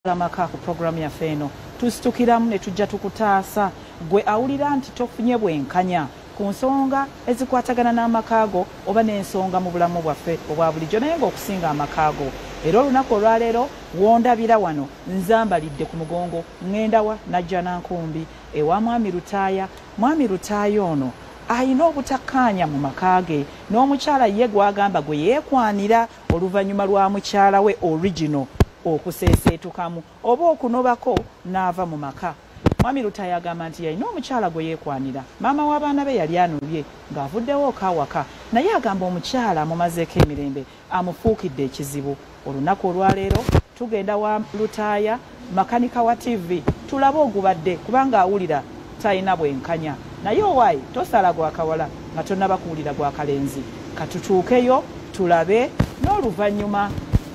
Amaka ku programu yaffe eno tusitukiramu ne tujja tukutaasa gwe awulira nti tofunye bwenkanya ku nsonga ezikwatagana n'amaka go oba n'ensonga mu bulamu bwaffe obwa bulijjo, naye ng'okusinga amaka go. Era olunaku olwaleero wondabira wano nzambalidde ku mugongo, ŋŋenda wa Najjanankumbi ewa Mwami Lutaaya. Mwami Lutaaya ono ayina obutakkaanya mu maka ge n'omukyala ye gw'agamba gwe yeekwanira oluvannyuma lwa mukyala we original okuseeseetukamu oba okunobako n'ava mu maka. Mwami Lutaaya agamba nti yalina omukyala gwe yeekwanira, maama w'abaana be yali anobye ng'avuddewo okawaka, naye agamba omukyala amumazeeko emirembe, amufuukidde ekizibu. Olunaku olwaleero tugenda wa Lutaaya, makanika wa TV, tulabe ogubadde, kubanga awulira talina bwenkanya. Naye owaayi tosala gwa kawala nga tonnaba kuwulira gwa kalenzi. Katutuukeyo tulabe n'oluvannyuma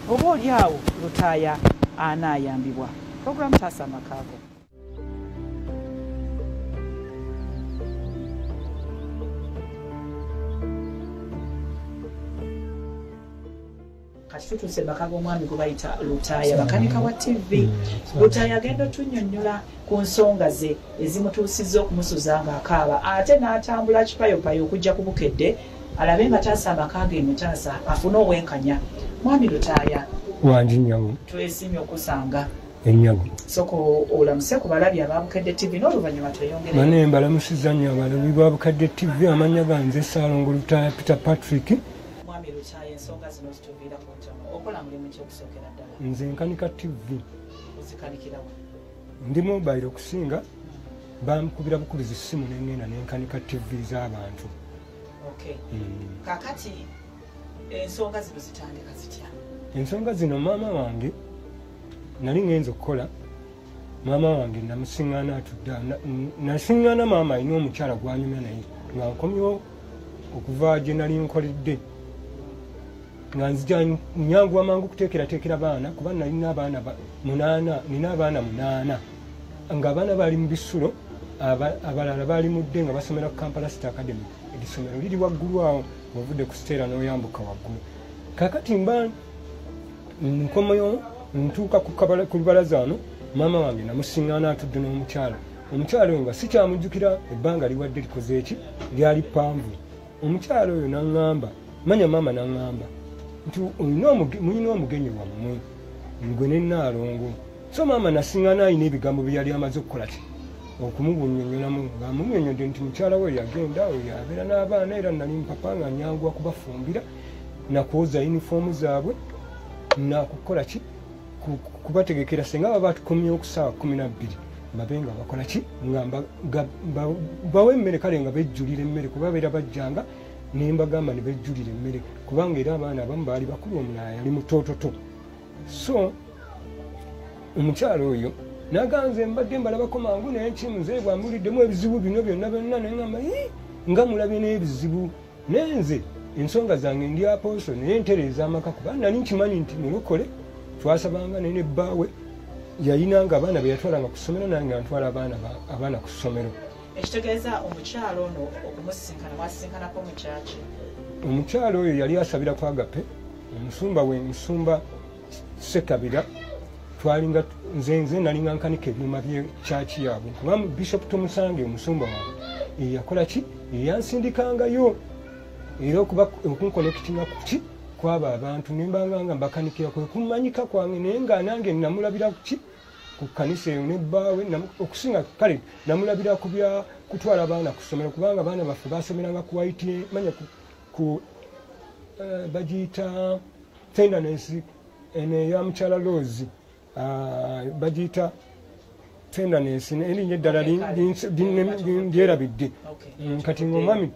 oba oli awo Lutaaya anaayambibwa. Program Taasa Amaka Go. Kati tutuuse maka g'omwami gwe bayita Lutaaya, makanika wa TV. Lutaaya agenda otunnyonnyola ku nsonga ze ezimutuusizza okumusuza ng'akaaba, ate n'atambula kipayopayo okujja ku Bukedde alabe nga taasa amaka ge emutaasa afune obwenkanya. Mwami Lutaaya. Wangi nnyabo. Twesiimye okusanga. Ennyabo. Sooka olamuse ku balabi aba Bukedde TV n'oluvannyuma tweyongere. Bane mbalamusizza nnyo abalabi ba Bukedde TV. Amannya ganze Ssaalongo Lutaaya Peter Patrick. Mwami Lutaaya, ensonga zino zituviira ku ntono. Okola mulimu ki okusookera ddala? Nze nkanika TV. Ozikanikirawo? Ndi mobile okusinga, bankubira bukubizi ssimu ne ŋŋenda ne nkanika TV z'abantu. Okay. Kaakati ensonga zino zitandika zitya? Ensonga zino, maama wange nali ŋŋenza okukola, maama wange namusiŋŋaana atudde, nasiŋŋaana maama alina omukyala gw'anyumya naye nga nkomyewo okuva gye nali nkoledde, nga nzija nyanguwa mangu kuteekerateekera baana, kuba nalina abaana munaana, nina abaana munaana, ng'abaana bali mu bisulo, abalala baali mudde nga basomera ku Kampala City Academy. Erisomero liri waggulu awo ng'ovudde ku Stella n'oyambuka waggulu. Kaakati mba nkomeyo ntuuka ku lubalaza wano, maama wange namusiŋŋaana atudde n'omukyala. Omukyala oyo nga sikyamujjukira, ebbanga liwadde likoze eki, lyali ppanvu. Omukyala oyo n'aŋŋamba, manya maama n'aŋŋamba nti mulina omugenyi wammwe ngwe ne Nnaalongo. So maama nasiŋŋaana alina ebigambo bye yali amaze okukola ki, okumubunyonnyolamu, ng'amunnyonnyodde nti mukyala we yagenda, oyo yabeera n'abaana, era nali mpapa nga nyanguwa kubafumbira nakwoza yunifoomu zaabwe nakukola ki, kubategekera singa baba batukomyewo ku ssaawa 12 babe nga bakola ki, nga bawe emmere, kale nga bejjulira emmere, kuba babeera bajjanga ne mbagamba ne bejjulira emmere, kubanga era abaana abamu baali bakulu, omulala yali mutoototo. So omukyala oyo naganze mbadde mbalabako mangu, naye ki muzeeyi bwambuliddemu ebizibu bino byonna byonna, naye ngamba nga mulabye n'ebizibu, naye nze ensonga zange ndi apostle, naye ntereeza amaka, kuba nali nkimanyi nti mulokole, twasabanga naye ne bbaawe yayinanga abaana be yatwalanga ku ssomero, nange nga ntwala abaana ku ssomero. Ekitegeeza omukyala ono okumusisinkana mwasisinkanako mu kyaki? Omukyala oyo yali asabira ku Agape, omusumba we musumba Sekabira. Twalinga nze nalinga nkanika ebyuma by'ekyaki yaabwe, kuba Bishop Tomusange omusumba wange yakola ki, yansindikangayo era okunkonekitinga ku ki kwabo abantu, ne mbanga nga mbakanikira kwe kumanyika kwange, naye nga nange namulabira ku ki ku kkanisa eyo ne bbaawe, okusinga kale namulabira ku bya kutwala abaana ku ssomero, kubanga abaana baffe basomeranga ku White, manya ku bagiyita Tenderness eno eya mukyala Rose, bagiyita Tenderness, erinnya eddala lyerabidde. Kati ng'omwami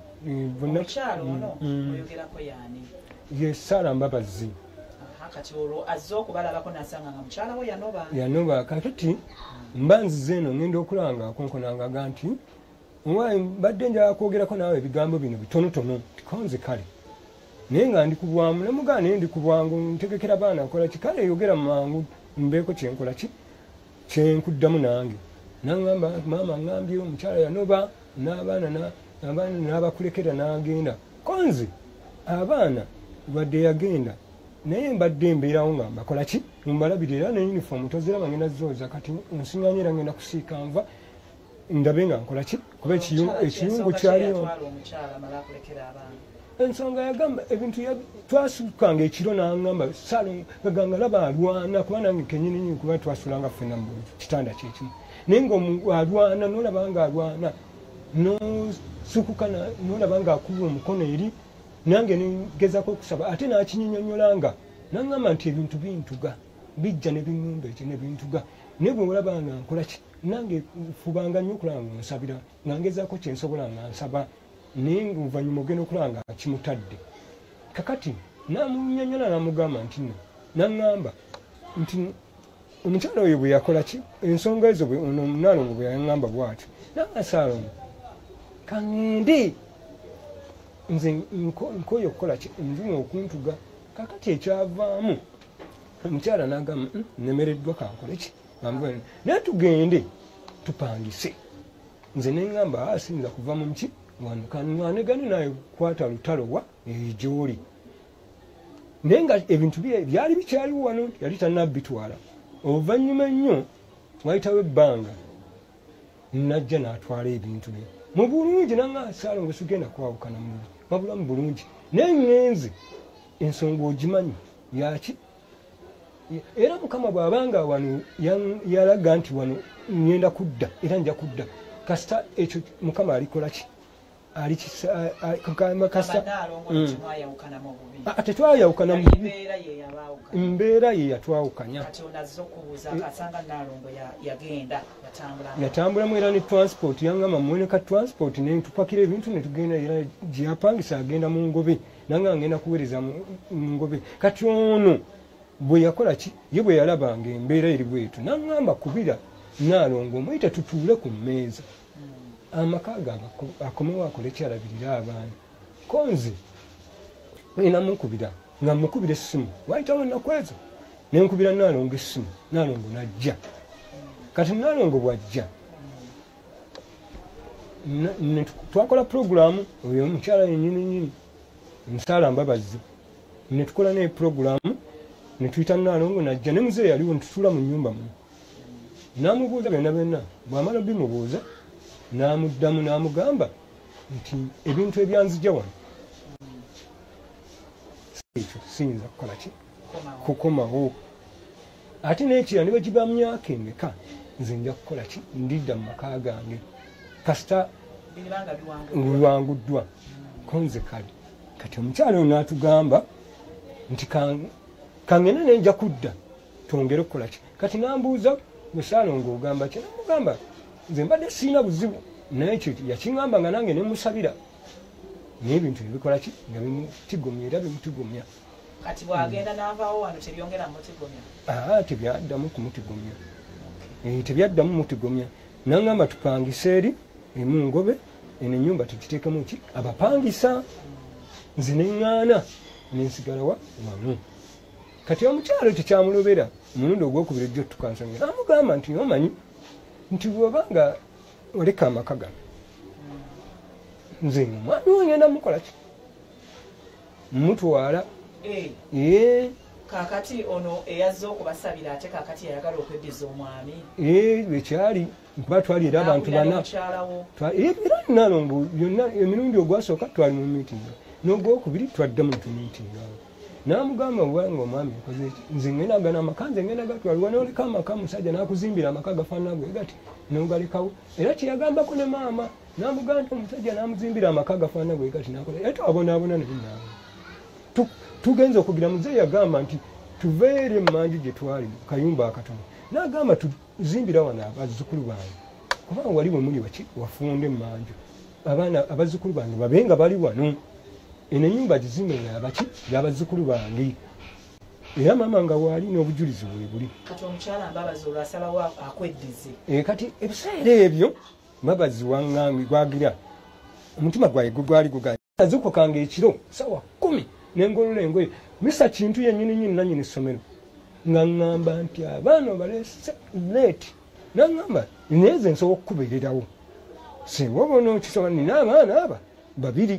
bonna Omukyala ono oyogerako yaani? Ye Sarah Mbabazi. Kati olwo azze okubalabako n'asanga nga mukyala we yanoba. Yanoba. Kakati mba nzize eno ngenda okulaba nga akonkonangaga nti owaayi mbadde njagala kwogerako naawe ebigambo bino bitonotono, tikonze kale naye nga ndi ku bwangu, namugaa naye ndi ku bwangu ntegekera baana nkola ki, kale yogera mangu mbeeko kyenkola ki kyenkuddamu nange. Nangamba maama ngambye omukyala yanoba n'abaana n'abakulekera n'agenda. Konze abaana wadde yagenda Naye mbadde mbeerawo nga mbakola ki? Mbalabirira era ne uniform toziraba ngenda zooza kati nsiŋŋaanye era ngenda kusiika nva ndabe nga nkola ki? Kuba ekiyungu kyaliwo. Ensonga yagamba ebintu twasukanga ekiro n'aŋŋamba Saalongo laba alwana kuba nange kennyini kuba twasulanga ffenna mu kitanda kyekimu naye ng'alwana n'olaba ng'alwana n'osukuka n'olaba ng'akuba omukono eri nange ngezaako okusaba ate n'akinyinyonnyolanga n'aŋŋamba nti ebintu bintuga bijja ne biŋŋumba ekyo ne bintuga naye bwe olaba nga nkola ki nange nfubanga nnyo okulaba nga nsabira nga ngezaako kye nsobola nga nsaba naye oluvannyuma ogenda okulaba nga kimutadde. Kakati n'amunnyonnyola n'amugamba nti nno n'aŋŋamba nti omukyala oyo bwe yakola ki ensonga ezo ono Nnaalongo bwe yaŋŋamba bw'atyo nanga Ssaalongo kaŋŋende nze nkooye okukola ki nzuma okuntuga. Kakati ekyavaamu omukyala n'agamba nnemereddwa kankole ki naye tugende tupangise. Nze ne ŋŋamba siyinza kuva mu ki wano kanwanegane naye kwata lutalo wa gy'oli. Naye nga ebintu byali bikyaliwo wano yali tannabitwala. Oluvannyuma ennyo wayitawo ebbanga najja n'atwala ebintu bye mu bulungi nanga Ssaalongo sigenda kwawukana mu bubi wabula mu bulungi naye ŋŋenze ensonga ogimanyi yaki era Mukama bw'abanga wano yalaga nti wano ŋŋenda kudda era nja kudda kasita ekyo Mukama alikola ki tetwayawukana mu bubi mbeera ye yatwawukanya. Yatambulamu era ne transport yangamba muwene ka transport ne tupakira ebintu ne tugenda era gye yapangisa agenda mu Ngobe nanga ngenda kuweereza mu Ngobe. Kati ono bwe yakola ki ye bwe yalabanga embeera eri bwetu n'aŋŋamba kubira Nnaalongo omuyite tutuule ku mmeeza amaka gange akomewo akole kyalabirira abaana. Ko nze namukubira nga mukubira essimu wayitawo ennaku ezo ne nkubira Nnaalongo essimu Nnaalongo n'ajja. Kati Nnaalongo bw'ajja twakola pulogulaamu oyo omukyala yennyini nnyini Musaala Mbabazi ne tukola naye pulogulaamu ne tuyita Nnaalongo n'ajja ne muzeeyi yaliwo ne tutuula mu nnyumba muno n'amubuuza byonna byonna bw'amala bimubuuza n'amuddamu n'amugamba nti ebintu ebyanzija wano ekyo siyinza kukola ki kukomawo ate n'ekira ne bwe kiba myaka emeka nze nja kukola ki ndidda mu maka gange kasita biwanguddwa ko nze kale. Kati omukyala ono n'atugamba nti kangende ne nja kudda twongere okukola ki. Kati n'ambuuza gwe Ssaalongo ogamba ki namugamba nze mbadde sirina buzibu naye ekyo yakiŋŋamba nga nange ne musabira naye ebintu ebikola ki nga bimutigomya era bimutigomya. Kati bw'agenda n'avaawo wano tebyongera mutigomya? Tebyaddamu kumutigomya. Tebyaddamu mutigomya. N'aŋŋamba tupangise eri emu Ngobe eno ennyumba tugiteekemu ki abapangisa. Nze ne ŋŋaana ne nsigala wano. Kati omukyalo tekyamulobera omulundi ogwokubiri ejjo tukansonga n'amugamba nti omanyi nti bw'obanga oleka amaka gano nze omwami we ngenda mukola ki mutwala. Kaakati ono eyazze okubasabira ate kaakati yayagala okweddiza omwami bwekyali nkuba twali era abantu bana era Nnaalongo byonna emirundi ogwasooka twali mu miitinga n'ogwokubiri twaddamu tumiitinga n'amugamba bwanga omwami nkoze ki nze ngenda gano amaka nze ngenda gatwalwa n'oleka amaka musajja n'akuzimbira amaka gafaanana bwe gati n'ogalekawo era kyeyagambako ne maama n'amugamba nti omusajja n'amuzimbira amaka gafaanana bwe gati n'akola era twabonaabona naye naawe tugenze okugira muzeeyi yagamba nti tuve eri emmanju gye twali mu kayumba akatono n'agamba tuzimbira wano abazzukulu bange kubanga wali we muli waki wafunda emmanju abaana abazzukulu bange babe nga bali wano eno ennyumba gizimbe yabaki y'abazzukulu bange era maama nga waali n'obujulizi bwe buli. Kati omukyala Mbabazi olwo asalawo akweddize. Kati ebiseera ebyo Mbabazi waŋŋambi gwagira omutima gwaye gwali guganye azuukukanga ekiro ssaawa 10 nengolola engoye misa kintu yennyini nnyini nannyini ssomero nga ŋŋamba nti abaana obaleese leeti naŋŋamba naye nze nsobola okukubeererawo singa oba onookisobola nina abaana aba babiri.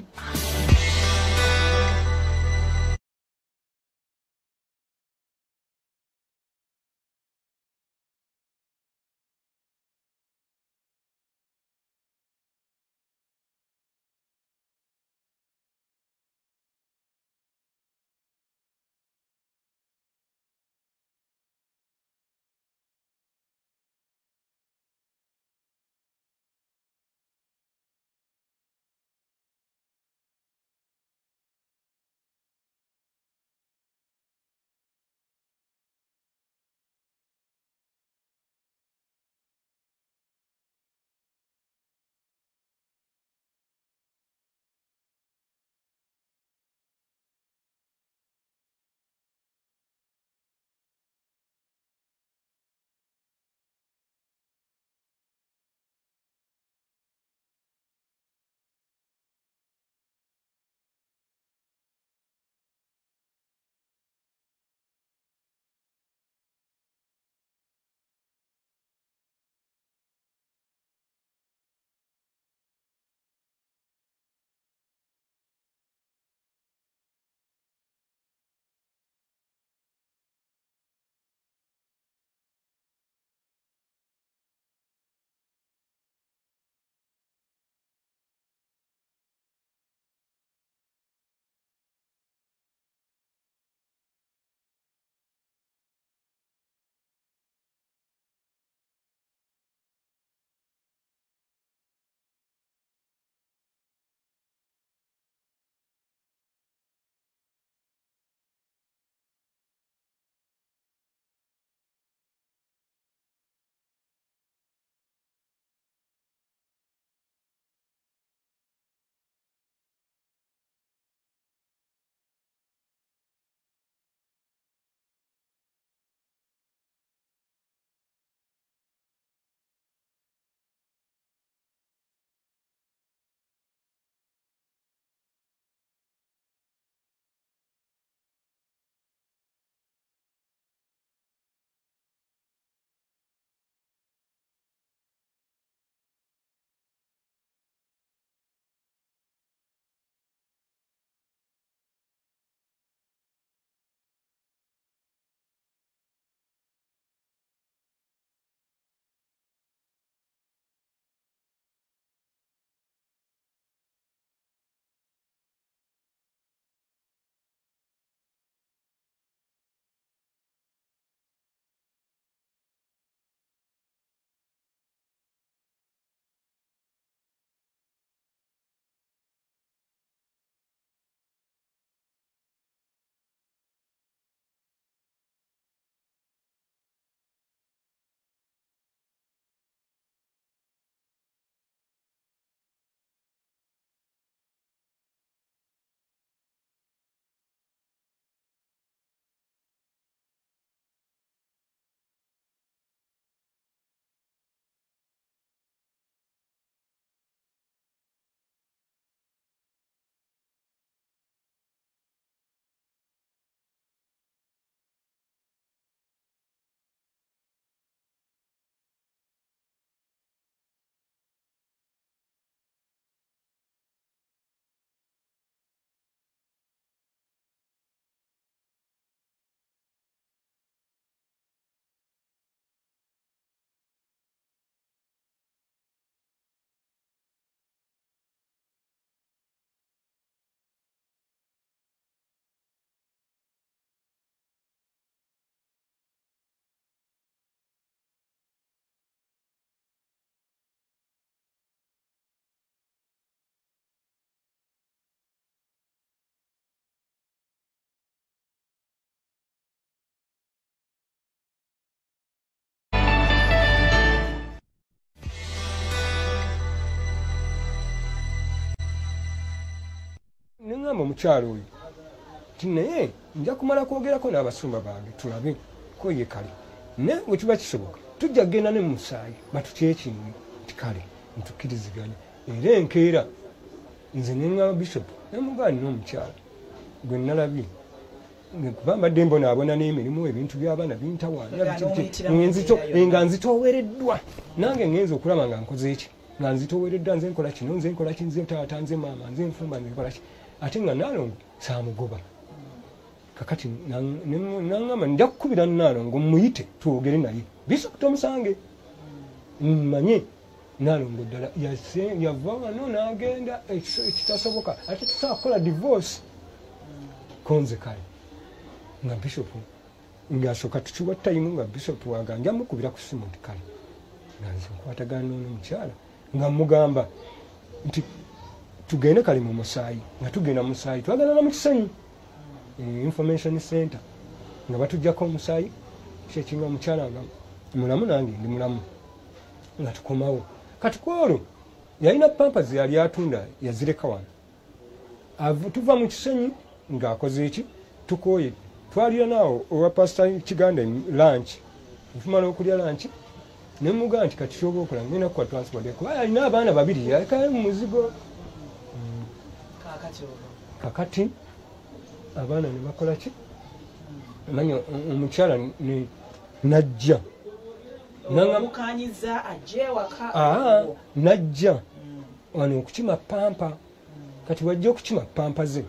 Neŋŋamba omukyalo oyo nti naye nja kumala kwogerako n'abasumba bange tulabe ko ye kale, naye bwe kiba kisoboka tujja kugenda ne mu musaayi batukyekinge. Nti kale ntukkiriziganya. Era enkeera nze neŋŋamba bishop, nemugamba nina omukyala gwe nalabye, kuba mbadde mbonaabona n'emirimu, ebintu by'abaana bintawaanya, nga nzitoowereddwa. Nange ngenza okulaba nga nkoze eki, nga nzitoowereddwa, nze nkola kino, nze nkola ki, nze taata, nze maama, nze nfumba, nze nkola ki. Ate nga Naalongo saamugoba. Kakati naŋŋamba nja kukubira Naalongo muyite twogere naye, bishop tomusange mmanye Naalongo ddala yava wano n'agenda ekitasoboka, ate tusobola kukola divorce konze. Kale nga bishop ng'asooka tukiwa time, nga bishop waga nja mukubira ku ssimu. Nti kale, nga nze nkwatagana n'ono omukyala, nga mugamba nti tugende kale mu musaayi. Nga tugenda mu musaayi, twagala na mu Kisenyi information center, nga batuggyako omusaayi kyekinga omukyala nga mulamu, nange ndi mulamu, nga tukomawo. Kati kwolwo yalina pampers yali atunda, yazireka wano. Tuva mu Kisenyi ng'akoze eki, tukooye, twalira naawo owa Pasita Kiganda lunch. Tumala okulya lunch, nemugamba nti kati kyoba okola, ngenda kuwa transport, kuba alina abaana babiri yalekayo mu muzigo. Kakati abaana ne bakola ki, manya omukyala najja najja wano okukima pampa. Kati wajja okukima pampa ze,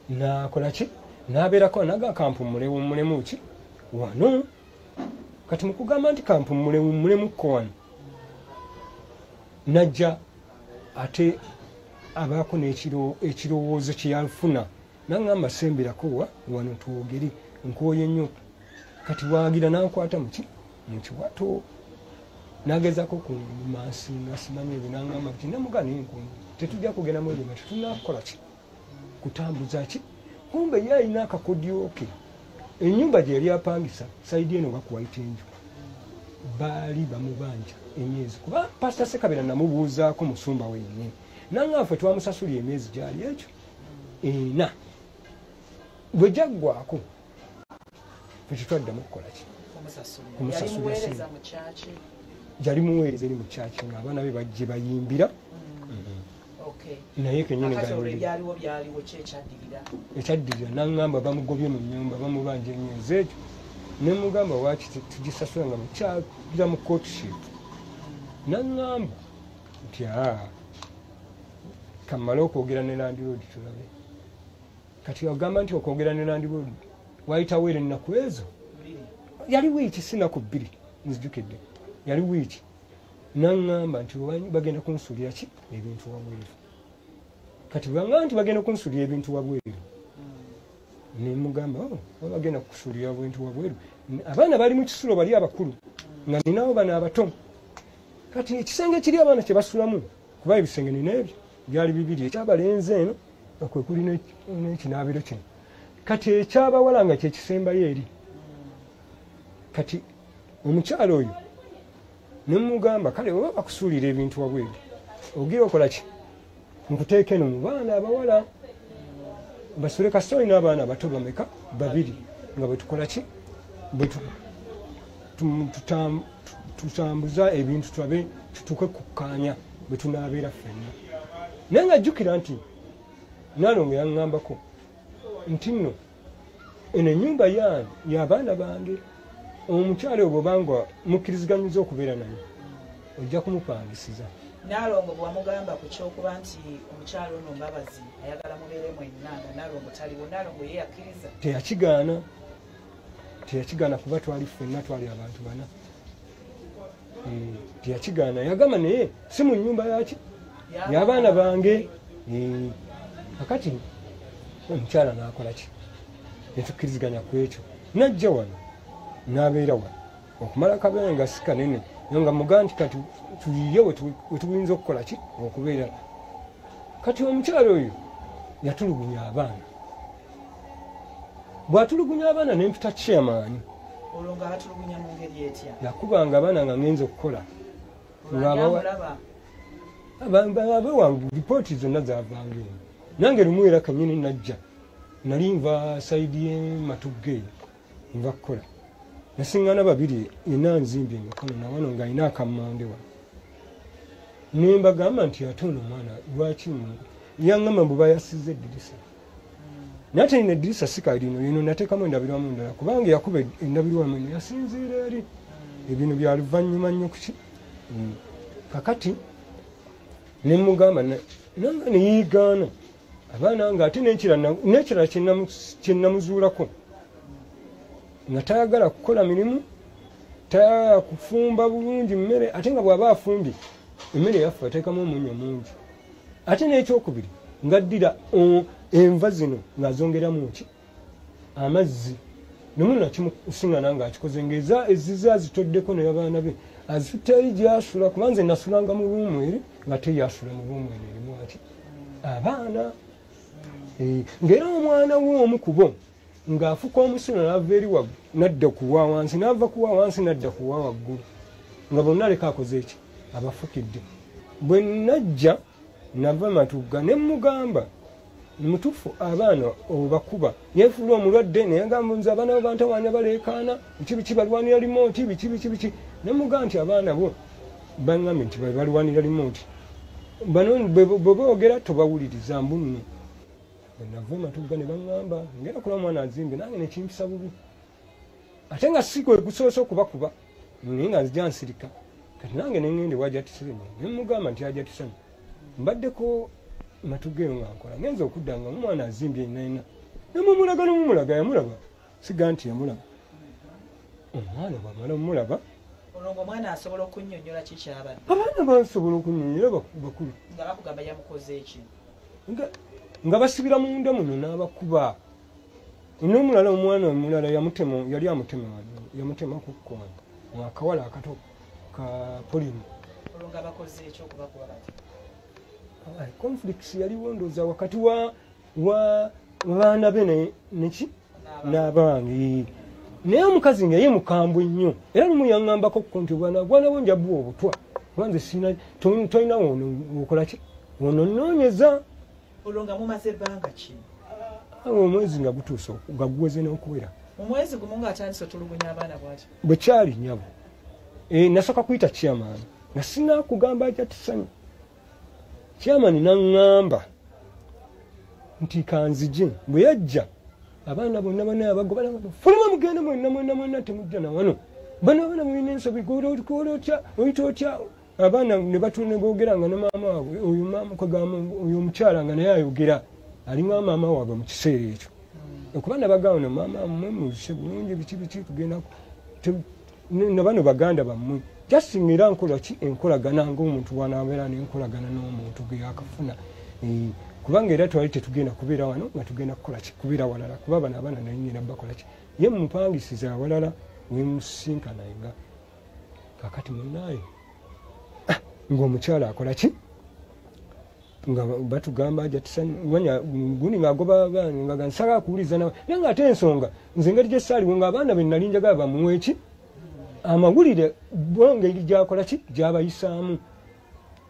nakola ki, nabeerako naga kampumulewummulemu ki wano. Kati mukugamba nti kampumulewummulemukko wano, najja ate abaako n'ekirowoozo kye yafuna, naŋŋamba sembirako wa wano twogere, nkooye nnyo. Kati wagira nankwata muki mukiwato, nagezaako kumansinga simanyi ebyo, naŋŋamba nti namuga nenkundi tetujja kugenda mu ebyo nga tetunakukola ki, kutambuza ki. Kumbe ye alina akakodyo ke. Ennyumba gye yali apangisa side eno bakuwaita enju, baali bamubanja emyezi, kuba Pasita Sekabera namubuuzaako musumba wennyini, naŋŋamba ffe twamusasulira emyezi gyali ekyo ena, bwe gyaggwako ffe tetwaddamu kukola ki, kumusasulira. Yali muweereza eri mu kyaki, nga abaana be bajje bayimbira naye kenyini. Ekyaddirira naŋŋamba bamugobye mu nnyumba, bamubanja emyezi ekyo. Nemugamba waaki tugisasula nga mukyagira mu courtship. Naŋŋamba nti aa, kammale okwogera ne landlord tulabe. Kati agamba nti okwogera ne landlord wayitawo era ennaku ezo yali wiiki, si naku 2, nzijukidde yali wiiki. Naŋŋamba nti bagenda kunsuulira ki ebintu wabweru. Kati bwangamba nti bagenda kunsuulira ebintu wabweru, nemugamba oh, bagenda kukusuulira ebintu wabweru, abaana bali mu kisulo bali abakulu, nga ninawo bano abato. Kati ekisenge kiri abaana kye basulamu, kuba ebisenge nina ebyo byali bibiri, ekyabalenzi eno nga kwe kuli n'ekinaabiro kino, kati ekyabawala nga kyekisembayo eri. Kati omukyalo oyo nemugamba kale oba bakusuulira ebintu wabweru, ogira okola ki, nkuteeka eno mu baana abawala basule, kasita olina abaana abato bameka, babiri, nga bwe tukola ki, bwe tutambuza ebintu tulabe tutuuke kukkaanya bwe tunaabeera ffenna. Naye nga jjukira nti Naalongo yaŋŋambako nti nno eno ennyumba yange y'abaana bange, omukyala oyo bw'obanga mukkiriziganyiza okubeera naye ojja kumupangisiza. Naalongo bwe wamugamba ku kyokuba nti omukyala ono Mbabazi ayagala mubeere mwenna nga Naalongo taliwo, Naalongo ye yakkiriza? Teyakigaana, teyakigaana, kuba twali ffenna twali abantu bana. Teyakigaana, yagamba naye si mu nnyumba yaki y'abaana bange. Kakati omukyala n'akola ki, netukkiriziganya ku ekyo, najja wano n'abeera wano okumala kabeera nga si kanene, nga mugaa nti kati tuyiye wetuyinza okukola ki okubeera. Kati omukyala oyo yatulugunya abaana, bw'atulugunya abaana nempita chairman. Olwo nga batulugunya mu ngeri etya? Yakubanga abaana nga ngenza okukola abewange, ripooti zonna zavanga eno. Nange lumu era kennyini najja, nali nva side y'e Matugga nva kukola, nasiŋŋaana babiri ena nzimbye emikono nawano ng'alina akammonde wano. Ne mbagamba nti ate ono omwana lwaki yaŋŋamba mbu bayasizza eddirisa. Naye ate nina eddirisa si kalino lino, nateekamu endabirwamu endala kubanga yakuba endabirwamu eno yasinziira eri. Ebino bya luvannyuma nnyo kuki. Kakati ne mugamba nanga ne yeegaana abaana nga ate n'ekirala kye namuzuulako nga tayagala kukola mirimu, tayagala kufumba bulungi mmere, ate nga bw'aba afumbye emmere yaffe ateekamu omunnyo mungi. Ate n'ekyokubiri ng'addira enva zino ng'azongeramu ki amazzi. Lumu nakimusiŋŋana ng'akikoze ng'eza ezize azitoddeko ne abaana be azitutte eri gy'asula, kuba nze nasulanga mu ruumu eri nga te yasula mu ruumu eno erimu ati abaana. Ng'era omwana we omu ku bo ng'afuka omusulo n'ava eri waggulu n'adda ku wa wansi, n'ava ku wa wansi n'adda ku wa waggulu, nga bonna aleka akoze eki abafukidde. Bwe najja nava Matugga ne mmugamba mutuufu abaana obakuba, yeefuula omulwadde naye agamba nze abaana bo bantawaanya baleekaana biki biki balwanira limooti biki biki biki. Ne mmugamba nti abaana bo baŋŋambye nti balwanira limooti, bano bwe boogera tobawuliriza mbu nno. Nava Matugga ne baŋŋamba ngenda kulaba omwana azimbye, nange ne kimpisa bubi, ate nga si gwe gusoose okubakuba naye nga nzija nsirika. Kati nange ne ŋŋenda ewa Hajati Sanyu ne mmugamba nti Hajati Sanyu mbaddeko Matugga eyo nga nkola, ngenza okudda nga omwana azimbye yenna ne mumulaga ne mumulaga, yamulaba siga nti yamulaba. Omwana bw'amala omulaba olwo ng'omwana asobola okunnyonnyola ki ky'abadde? Abaana basobola okunnyonnyola bakulu. Nga bakugamba yamukoze eki? Nga basibira munda muno n'abakuba. N'omulala omwana omulala yamutema, yali amutema wano, yamutema ku kkono, akawala akato ka Pauline. Olwo nga bakoze eki okubakuba bati? Conflicts yaliwo ndowooza wakati wa baana be neki n'abange. Naye omukazi nga ye mukambwe nnyo, era lumu yaŋŋambako ko nti bwana bwo nja bbuwa obutwa, kuba nze sirina tolina wono okola ki wono nnoonyeza. Olwo nga mumaze ebbanga ki? Omwezi nga gutuuse nga guweze n'okuwera. Mu mwezi gumu ng'atandise otulugunya abaana bw'ati? Bwe kyali nnyabo. Nasooka kuyita chairman nga sinakugamba Hajati Sanyu. Chairman n'aŋŋamba nti kanzije. Bwe yajja abaana bonna bonna abagoba fuluma mugende mwenna mwenna mwenna temujja na wano. Bano abaana mulina ensobi, kola otya, oyita otya. Abaana ne batuula ne boogera nga ne maama waabwe, oyo maama kwegamba oyo omukyala nga naye ayogera alinga maama waabwe mu kiseera ekyo. Okuba nabagamba no maama mmwe muzise bulungi biki biki tugenda na bano baganda bammwe. Just ng'era nkola ki enkolagana ng'omuntu bw'anaabeera n'enkolagana n'omuntu gwe yakafuna. Kubanga era twali tetugenda kubeera wano nga tugenda kukola ki kubeera walala, kuba bano abaana naye ngenda bakola ki ye mupangisiza awalala we musinkana nga kakati munnaye ng'omukyala akola ki nga batugamba Hajati Sanyu manya gundi ng'agoba abaana nga nsaba kuwuliza nawe, naye ng'ate ensonga nze engeri gye saaliwo ng'abaana be nali njagala bamuwe ki amawulire bo ngeri gy'akola ki gy'abayisaamu.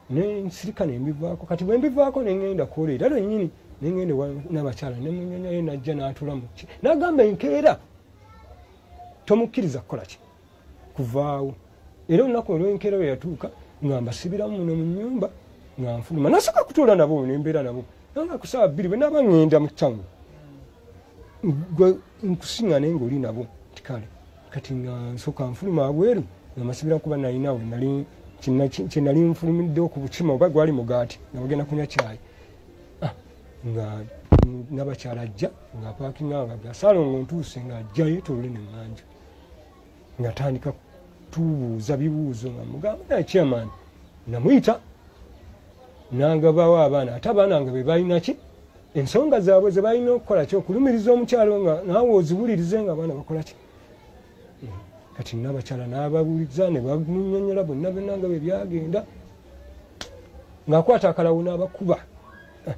Ne nsirika ne mbivaako. Kati bwe mbivaako ne ŋŋenda kwola era lwennyini ne ŋŋenda n'abakyala ne munnyonnyola ye n'ajja n'atuula mu ki n'agamba enkeera tomukkiriza kukola ki kuvaawo. Era olunaku olw'enkeera lwe yatuuka nga mbasibiramu muno mu nnyumba nga nfuluma. Nasooka kutuula nabo ne mbeera nabo nga ku ssaawa 2 bwe naaba ŋŋenda mu ttawuni gwe nkusiŋŋane ng'oli nabo nti kale kati nga nsooka nfuluma abweru nga mbasibira kuba nalina we nali kye nali nfulumiddewo ku bukima oba gwali mugaati nga bagenda kunywa caayi. Nga n'abakyala ajja ng'apaakinga nga Ssaalongo ntuuse ng'ajja yeetoolole ne mmanja ng'atandika tubuuza bibuuzo nga mugamba naye chairman namuyita n'agabawo abaana, ate abaana nga be balina ki ensonga zaabwe ze balina okukola ki okulumiriza omukyalo nga naawe oziwulirize nga abaana bakola ki. Kati n'abakyala n'ababuuliza ne bamunnyonnyola bonna bonna nga bwe byagenda ng'akwata akalawo n'abakuba.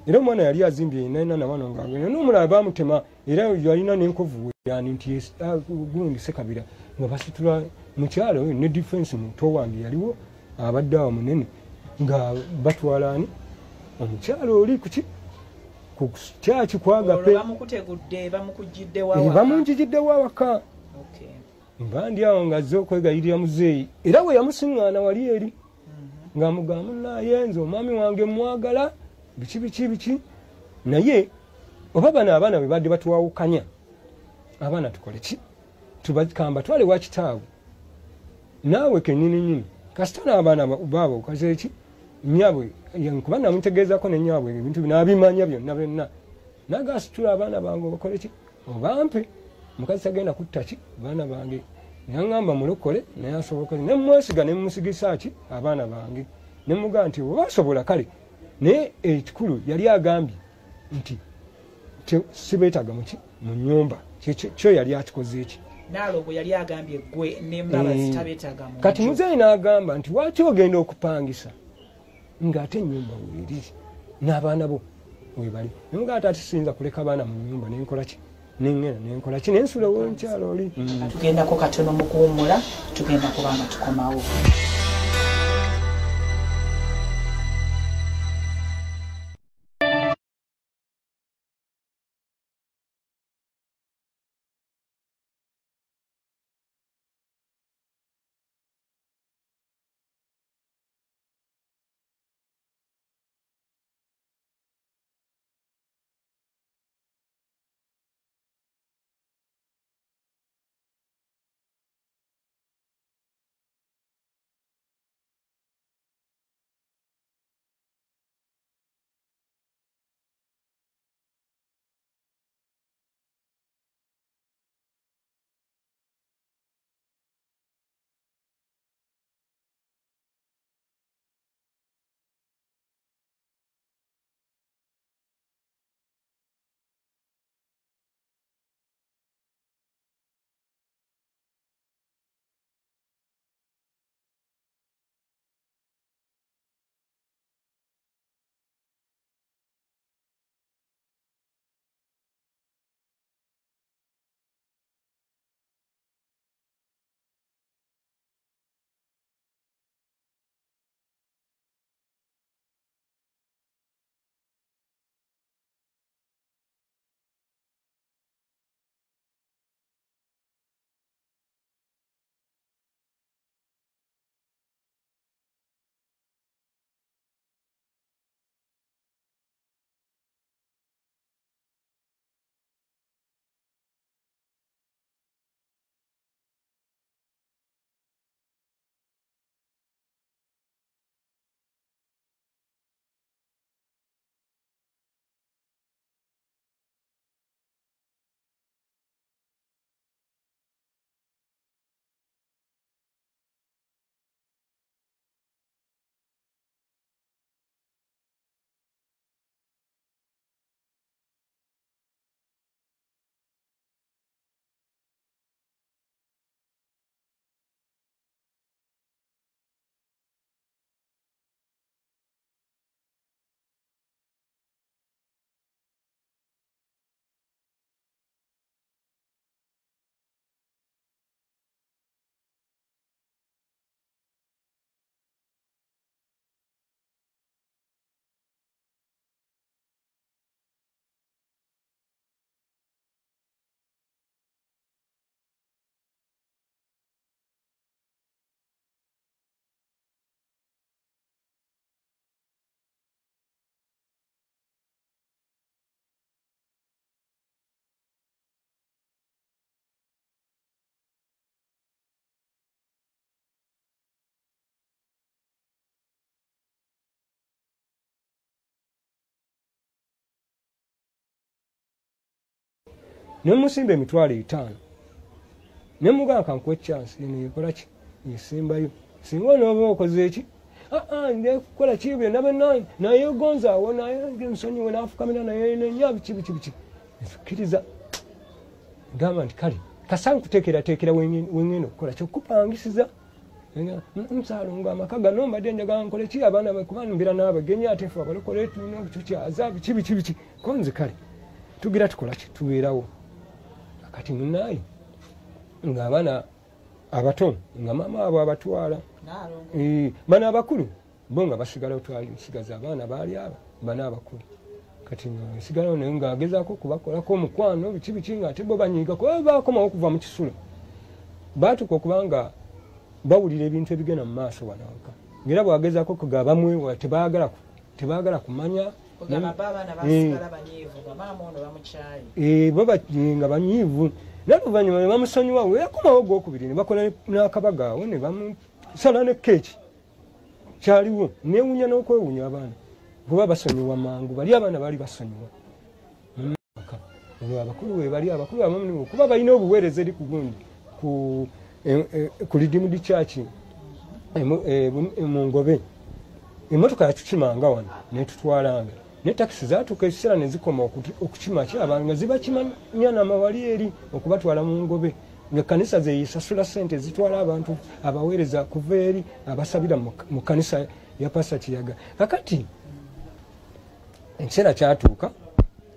Era omwana yali azimbye yenna na wano ng'agenda n'omulala baamutema era yalina n'enkovu yani nti gundi Ssekabira nga basitula mukyalo ne defense muto wange yaliwo abadde awo munene nga batwala ani omukyalo oli kuki Ku kyaki kwagape bamukutegudde, bamukujjidde wawaka, bamunjijidde wawaka. Mba ndi awo ng'azze okwegayirira muzeeyi, era we yamusiŋŋaana wali eri ng'amugamba, naye nze omwami wange mwagala biki biki biki, naye oba bano abaana bwe badde batuwawukanya, abaana tukole ki? Tubakamba twale wa kitaabwe naawe kennyini nnyini, kasita n'abaana baabwe okaze ki nnyabwe, kuba namutegeezako ne nnyabwe ebintu n'abimanya byonna byonna, nagasitula abaana bange obakole ki, obampe, mukazi tagenda kutta ki baana bange. Naŋŋamba mulokole naye asobola, ne mwesiga ne mmusigisa ki abaana bange, ne mugamba nti oba asobola kale, naye ekikulu yali agambye nti sibeetaaga muki mu nnyumba, kyo yali akikoze eki Nalongo yali agambye gwe ne Mbabazi tabeetaaga mu. Kati muzeeyi n'agamba nti lwaki ogenda okupangisa ng'ate ennyumba weeri n'abaana bo webali, nemugamba ati siyinza kuleka baana mu nnyumba, nenkola ki, nengenda nenkola ki, nensula ow'omukyalo oli. Tugendako katono mu kuwummula, tugenda kubanga tukomawo. Nemusimba 500,000, nemugamba kankuwe chance eno yekola ki, yesimbayo, singa onooba okoze eki, nkukola ki byonna byonna, naye gonza awo, naye nsonyiwe, n'afukamira naye nenya biki biki biki, nzikiriza gamba nti kale kasa nkuteekerateekera wengenda okukola kyokupangisiza nsalongo amaka gano mbadde njagala nkole ki, abaana kuba mbeera n'abagenyi ate ffe abalokole tulina okutukyaza biki biki biki, ko nze kale tugira tukola ki, tubeerawo. Kati munnaaye ng'abaana abato nga maama abo abatwala, bano abakulu bo nga basigala, twalisigaza abaana baali abo bano abakulu. Kati nsigalawo naye ng'agezaako okubakolako omukwano biki biki ng'ate bo banyiiga kuba bakomawo okuva mu kisulo. Baatuuka okuba nga bawulira ebintu ebigenda mu maaso wano awaka. Ng'era bw'agezaako okugamba bamwewa tebaagala kumanya. Bo nga banyiivu. Naye oluvannyuma ne bamusonyiwa we yakomawo ogwokubiri ne bakola n'akabaga awo ne bamusala ne keeki. Kyaliwo neewuunya n'okwewuunya abaana kuba basonyiwa mangu, bali abaana baali basonyiwa. Olwo abakulu we bali abakulu abamu kuba balina obuweereza eri ku gundi ku Redeemed Church mu Ngobe. Emmotoka yatukimanga wano n'etutwalanga. Ne takisi zaatuuka ekiseera ne zikoma okukima ki abantu nga zibakima Nyanama wali eri okubatwala mu Ngobe. Ng'ekkanisa zeyisasula ssente zitwala abantu abaweereza kuva eri abasabira mu kkanisa ya Pastor Kiyaga. Kakati ekiseera kyatuuka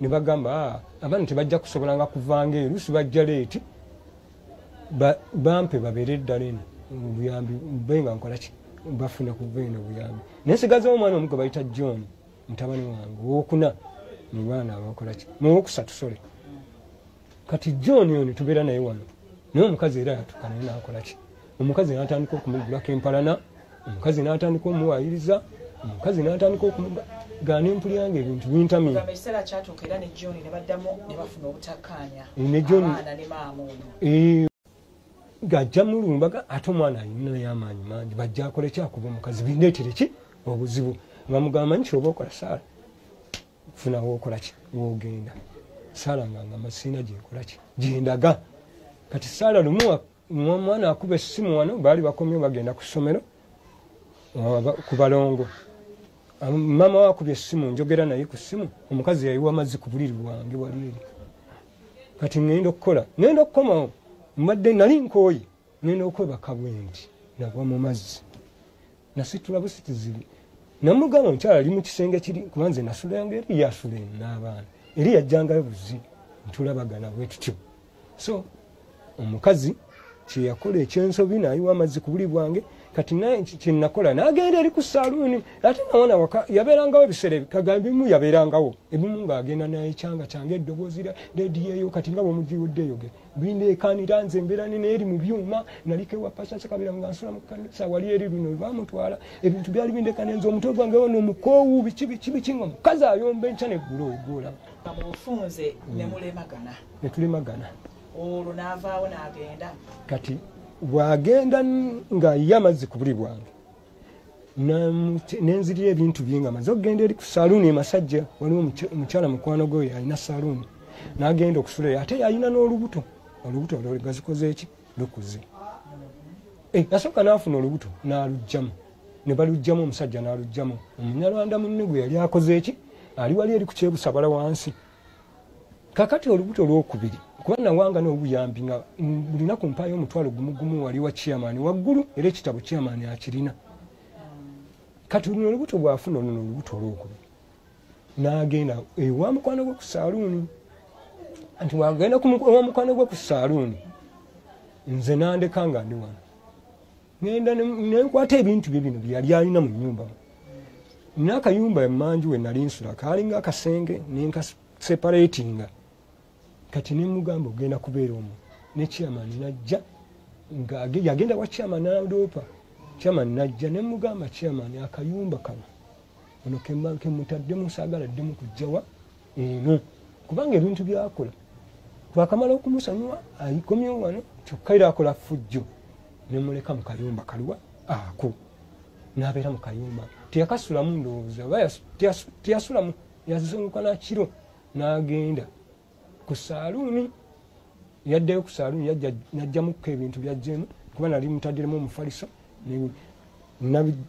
ne bagamba abaana tebajja kusobolanga kuvanga erusi bajja leeti bampe babeere eddala eno obuyambi mbe nga nkola ki bafuna kuva eno obuyambi. Naye nsigazeewo omwana omu gwe bayita John mutabani wange owokuna mu baana abakola ki mu wokusatu sole. Kati John ono tubeera naye wano naye omukazi era yatuuka naye n'akola ki omukazi n'atandika okumugulako empalana, omukazi n'atandika omuwaayiriza, omukazi n'atandika okumugaana empuli yange ebintu bintamye. Ekiseera kyatuuka era ne John ne baddamu ne bafuna obutakkaanya. Ne John abaana ne maama ono. Ng'ajja mulumbaga ate omwana alina naye amaanyi mangi bajja akole ki akuba omukazi bindeetere ki obuzibu. Bamugamba nti oba okola Saala funa w'okola ki w'ogenda. Saala nga ngamba sirina gye nkola ki gye ndaga. Kati Saala lumu omwana akuba essimu wano baali bakomyewo bagenda ku ssomero ku balongo. Maama we akubye essimu njogera naye ku ssimu omukazi yayiwa amazzi ku buliri bwange wali eri. Kati ŋŋenda okukola ŋŋenda okukomawo mbadde nali nkooye ŋŋenda okwebaka bwe nti nagwa mu mazzi. Nasitula busituzi namugamba omukyala ali mu kisenge kiri kuba nze nasulanga eri yasula eno n'abaana eri yajjangayo buzi ntulabagana bwe tutyo. So omukazi kye yakola ekyensobi n'ayiwa amazzi ku buli bwange. Kati naye kye nakola n'agenda eri ku saaluuni ate nawana waka yabeerangawo ebiseera kagamba ebimu yabeerangawo ebimu ng'agenda n'ekyanga kyange eddoboozi lya leediyo eyo kati nga bw'omugiwudde eyo bindeekaanira nze mbeera nina eri mu byuma naliko ewa Pastor Sekabira nga nsula mu kkanisa wali eri luno baamutwala ebintu byali bindeekaanira nze omutwe gwange wano omukoowu biki biki biki nga omukazi ayomba enkya n'eggulo ogwolaba. Mu bufunze ne mulemagana. Ne tulemagana. Olwo n'avaawo n'agenda. Kati bw'agenda ng'ayiye amazzi ku buli bwange nenzirira ebintu bye nga amaze okugenda eri ku saaluuni e Masajja waliwo omukyala mukwano gwe alina saaluuni n'agenda okusula eyo ate yalina n'olubuto olubuto olwo gazikoze eki lukuze. Yasooka n'afuna olubuto n'aluggyamu ne baluggyamu omusajja n'aluggyamu omunyarwanda munne gwe yali akoze eki ali wali eri ku Kyebusabala wansi. Kakati olubuto olwokubiri kuba nawanga n'obuyambi nga buli lunaku mpaayo omutwalo gumu gumu wali wa chairman waggulu era ekitabo chairman akirina. Kati luno olubuto bw'afuna luno olubuto olwokubiri n'agenda ewa mukwano gwe ku saaluuni. Anti bw'agenda ewa mukwano gwe ku saaluuni nze n'andeka nga ndi wano. Ŋŋenda ne nkwata ebintu bye bino bye yali alina mu nnyumba. N'akayumba emmanju we nali nsula kaalinga akasenge ne nkaseparatinga. Kati ne mugamba ogenda kubeera omwo ne chairman n'ajja nga yagenda wa chairman n'adoopa. Chairman n'ajja ne mugamba chairman akayumba kano ono ke mutaddemu saagala ddemu kujja wa eno kubanga ebintu by'akola twakamala okumusonyiwa ayikomyewo wano kyokka era akola ffujjo ne muleka mu kayumba kaluwa ako n'abeera mu kayumba teyakasulamu ndowooza oba teyasulamu yazunguka nakiro n'agenda ku saaluuni yaddayo ku saaluuni n'ajjamukko ebintu byajjeemu kuba nali mutaddiremu omufaliso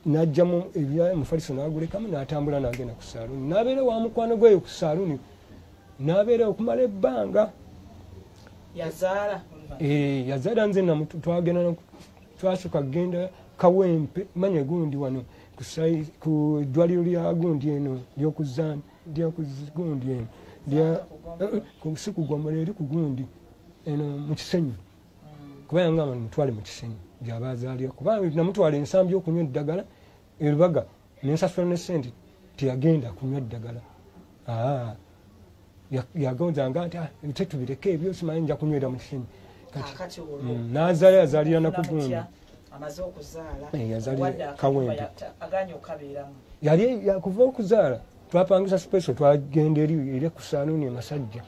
n'ajjamu omufaliso n'agulekamu n'atambula n'agenda ku saaluuni n'abeera wa mukwano gweyo ku saaluuni n'abeera okumala ebbanga. Yazaala? Yazaala nze twagenda twasooka kugenda Kawempe manya gundi wano ku ddwaliro lya gundi eno lyokugundi eno si kugombola eri ku gundi eno mu Kisenyi kuba yangamba mutwale mu Kisenyi gy'aba azaalira kuba namutwala ensambi okunywa eddagala e Lubaga ne nsasula ne ssente teyagenda kunywa ddagala. Yagonzanga nti tetubireke ebyo, simanyi nja kunywera mu kisenyi. N'azaala yazaalira nakugundi, yazaalira Kawempe. Yali yakuva okuzaala, twapangisa special, twagenda eri ku saluuni e Masajja,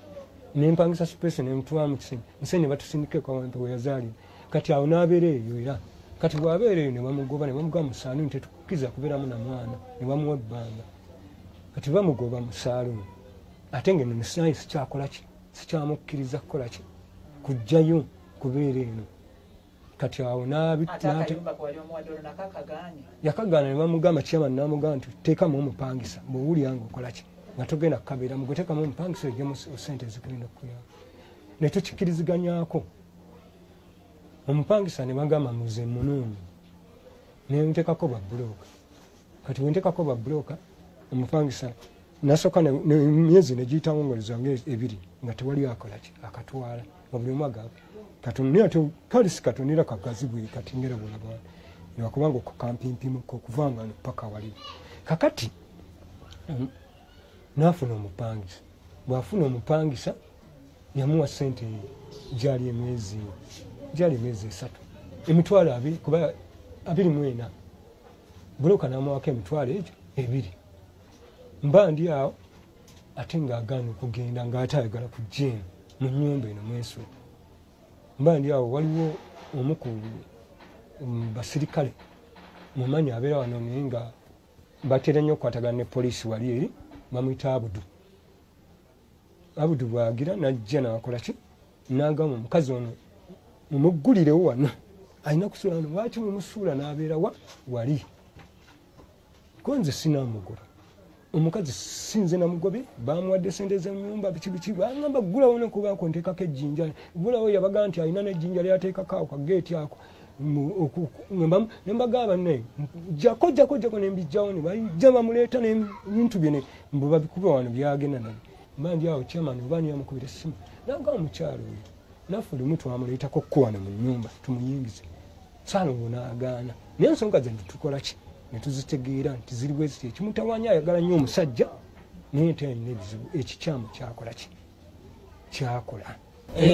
nempangisa special nemutwala mu kisenyi, nsenyi batusindika e Kawempe we yazaalira. Kati awo n'abeera eyo, era kati bw'abeera eyo ne bamugoba, ne bamugoba mu saluuni, tetukkiriza kubeeramu na mwana, ne bamuwa ebbanga. Kati bamugoba mu saluuni, ate ng'eno naye sikyakola ki, sikyamukkiriza kukola ki, kujjayo kubeera eno. Kati awo yakagaana, ne bamugamba chairman n'amugamba nti teekamu omupangisa, bw'owulira ng'okola ki nga togenda kukabeeramu, gwe teekamu omupangisa ojjemu ssente ezigenda okukuyamba. Ne tukikkiriziganyako omupangisa, ne bagamba muze munoonyi, ne nteekako babbulooka. Kati bwe nteekako babbulooka, omupangisa nasooka emyezi ne giyitawo ngalo zange 2 nga tewali akola ki akatwala, nga buli omu agamba katonera ate kale si katonera kagazi bwe kati ngera bw'olaba lwakubanga okukampimpimuko okuva nga paka wali. Kakati n'afuna omupangisa, bw'afuna omupangisa yamuwa ssente gyali emyezi 3, emitwalo 2 kuba 24, bulooka n'amuwako emitwalo egyo 2. Mba ndi awo ate ng'agaana okugenda, ng'ate ayagala kujja eno mu nnyumba eno mwensula. Mba ndi awo waliwo omu ku basirikale mumanyi abeera wano, naye nga batera nnyo okukwatagana ne poliisi wali eri, bamuyita Abudu. Abudu bw'agira n'ajja n'akola ki, n'agamba omukazi ono mumuggulirewo wano, alina kusula wano, lwaki mumusuula n'abeera wa wali? Ko nze sinaamugoba omukazi, sinze namugobye, bamuwadde sente z'ennyumba biki biki, bangamba ggulawo nekubaako nteekako ejjinja, ggulawo yabaga nti alina n'ejjinja lyateekako awo kageeti ako, ne mbagamba naye jjako jjako jjako, ne mbijjawo, ne bajja bamuleeta n'ebintu bye mbu babikuba wano byagenda nabyo. Mba ndi awo chairman oba ani yamukubira essimu n'agamba omukyalo oyo naffe lumu twamuleetako kko wano mu nnyumba tumuyingize, Ssaalongo n'agaana. Naye ensonga ze tukola ki ne tuzitegeera nti ziri bwe ziti, ekimutawaanya ayagala nnyo omusajja naye nti alina ebizibu ekikyamu kyakola ki kyakola.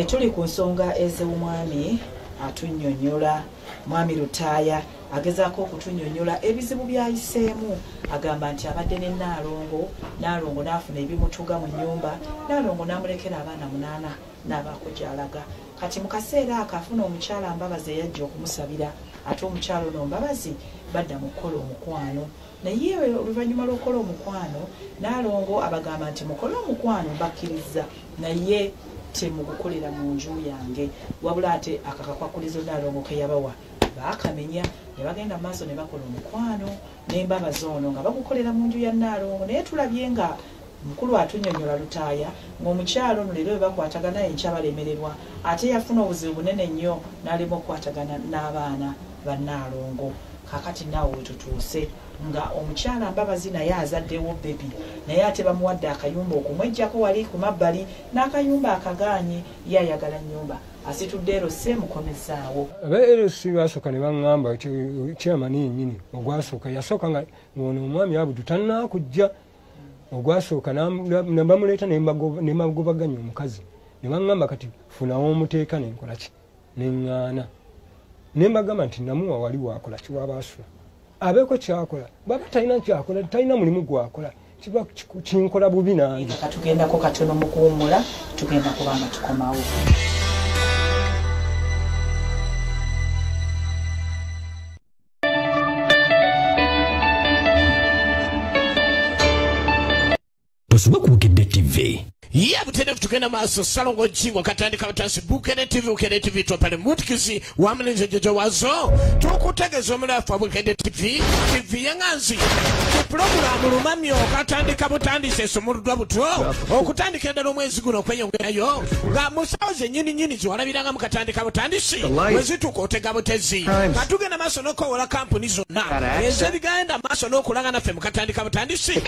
Tuli ku nsonga ez'omwami atunnyonnyola, Mwami Lutaaya agezaako okutunnyonnyola ebizibu by'ayiseemu. Agamba nti abadde ne Nnaalongo, Nnaalongo n'afuna ebimutuga mu nnyumba, Nnaalongo n'amulekera abaana 8 n'abaako gy'alaga. Kati mu kaseera ako afuna omukyala Mbabazi eyajja okumusabira, ate omukyala ono Mbabazi badda mu kukola omukwano. Naye oluvannyuma lw'okukola omukwano, Nnaalongo abagamba nti mukole omukwano mbakkiriza, naye temugukolera mu nju yange. Wabula ate akakakwakulizo Nnaalongo ke yabawa baakamenya, ne bagenda mu maaso ne bakola omukwano n'Embabazi ono nga bagukolera mu nju ya Nnaalongo. Naye tulabye nga mukulu atunnyonnyola Lutaaya ng'omukyalo ono leero bwe bakwatagana enkya balemererwa, ate yafuna obuzibu bunene nnyo n'alema okukwatagana n'abaana ba Nnaalongo. Kaakati naawe we tutuuse nga omukyala Mbabazi naye azaddewo bebi, naye ate bamuwadde akayumba okumweggyako wali ku mabbali, n'akayumba akagaanye, ye ayagala nnyumba. Asitudde LC mukomezaawo. Aba LC basooka ne baŋŋamba chairman yennyini ogwasooka yasooka nga ono omwami Abudu tannakujja, ogwasooka ne bamuleeta ne bagobaganya omukazi, ne baŋŋamba kati funawo omuteeka ne nkola ki ne ŋŋaana. Ne mbagamba nti namuwa wali waakola ki wabaasula, abeeko kyakola, bw'aba talina kyakola, talina mulimu gwakola, kiba kinkola bubi nange. Katugendako katono mu kuwummula, tugenda kuba nga tukomawo. Tosubwa ku Bukedde TV. Ye butereevu tugenda maaso, Ssalongo Jjingo katandika butansi Bukedde TV, Bukedde TV topale mutikizi wamulinze jojo wazo tukutegeeza omulafu wa Bukedde TV, TV y'enganzi pulogulaamu lumamyo katandika butandise esumuluddwa buto okutandikira ddala omwezi guno okweyongerayo nga mu ssaawa zennyini nnyini zewalabirangamu katandika butandisi bwe zituuka otega butezi. Nga tugenda maaso n'okukowoola kampuni zonna ez'ebigenda maaso n'okulanga naffe mu katandika butandisi.